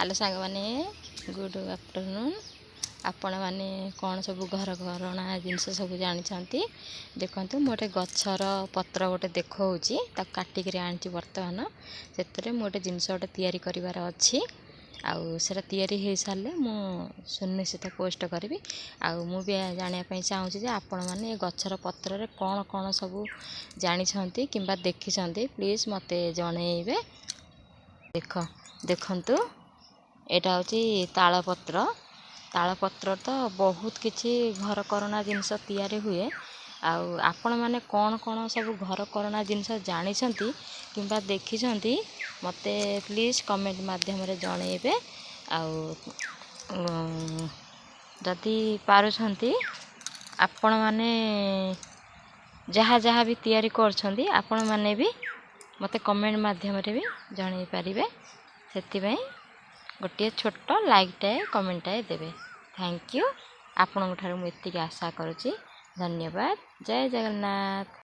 Hello ସାଙ୍ଗମାନେ, good afternoon. ଆପଣମାନେ କ'ଣ ସବୁ ଘର ଘରଣା ଜିନିଷ ସବୁ ଜାଣିଛନ୍ତି? ଦେଖନ୍ତୁ, ମୁଁ ଗୋଟେ ଗଛର ପତ୍ର ଗୋଟେ ଦେଖାଉଛି, ତାକୁ କାଟିକିରି ଆଣିଛି ବର୍ତ୍ତମାନ। ସେଥିରେ ମୁଁ ଗୋଟେ ଜିନିଷ ଗୋଟେ ତିଆରି କରିବାର ଅଛି, ଆଉ ସେଇଟା ତିଆରି ହେଇସାରିଲେ ମୁଁ ସୁନିଶ୍ଚିତ ପୋଷ୍ଟ କରିବି। ଆଉ ମୁଁ ବି ଜାଣିବା ପାଇଁ ଚାହୁଁଛି ଯେ ଆପଣମାନେ ଏ ଗଛର ପତ୍ରରେ କ'ଣ କ'ଣ ସବୁ ଜାଣିଛନ୍ତି କିମ୍ବା ଦେଖିଛନ୍ତି, ପ୍ଲିଜ୍ ମୋତେ ଜଣେଇବେ। ଦେଖନ୍ତୁ, ଏଇଟା ହେଉଛି ତାଳପତ୍ର। ତାଳପତ୍ର ତ ବହୁତ କିଛି ଘରକରଣା ଜିନିଷ ତିଆରି ହୁଏ। ଆଉ ଆପଣମାନେ କ'ଣ କ'ଣ ସବୁ ଘରକରଣା ଜିନିଷ ଜାଣିଛନ୍ତି କିମ୍ବା ଦେଖିଛନ୍ତି, ମୋତେ ପ୍ଲିଜ୍ କମେଣ୍ଟ ମାଧ୍ୟମରେ ଜଣେଇବେ। ଆଉ ଯଦି ପାରୁଛନ୍ତି, ଆପଣମାନେ ଯାହା ଯାହା ବି ତିଆରି କରୁଛନ୍ତି, ଆପଣମାନେ ବି ମୋତେ କମେଣ୍ଟ ମାଧ୍ୟମରେ ବି ଜଣେଇ ପାରିବେ। ସେଥିପାଇଁ ଗୋଟିଏ ଛୋଟ ଲାଇକ୍ଟାଏ, କମେଣ୍ଟଟାଏ ଦେବେ। Thank you, ଆପଣଙ୍କ ଠାରୁ ମୁଁ ଏତିକି ଆଶା କରୁଛି। ଧନ୍ୟବାଦ, ଜୟ ଜଗନ୍ନାଥ।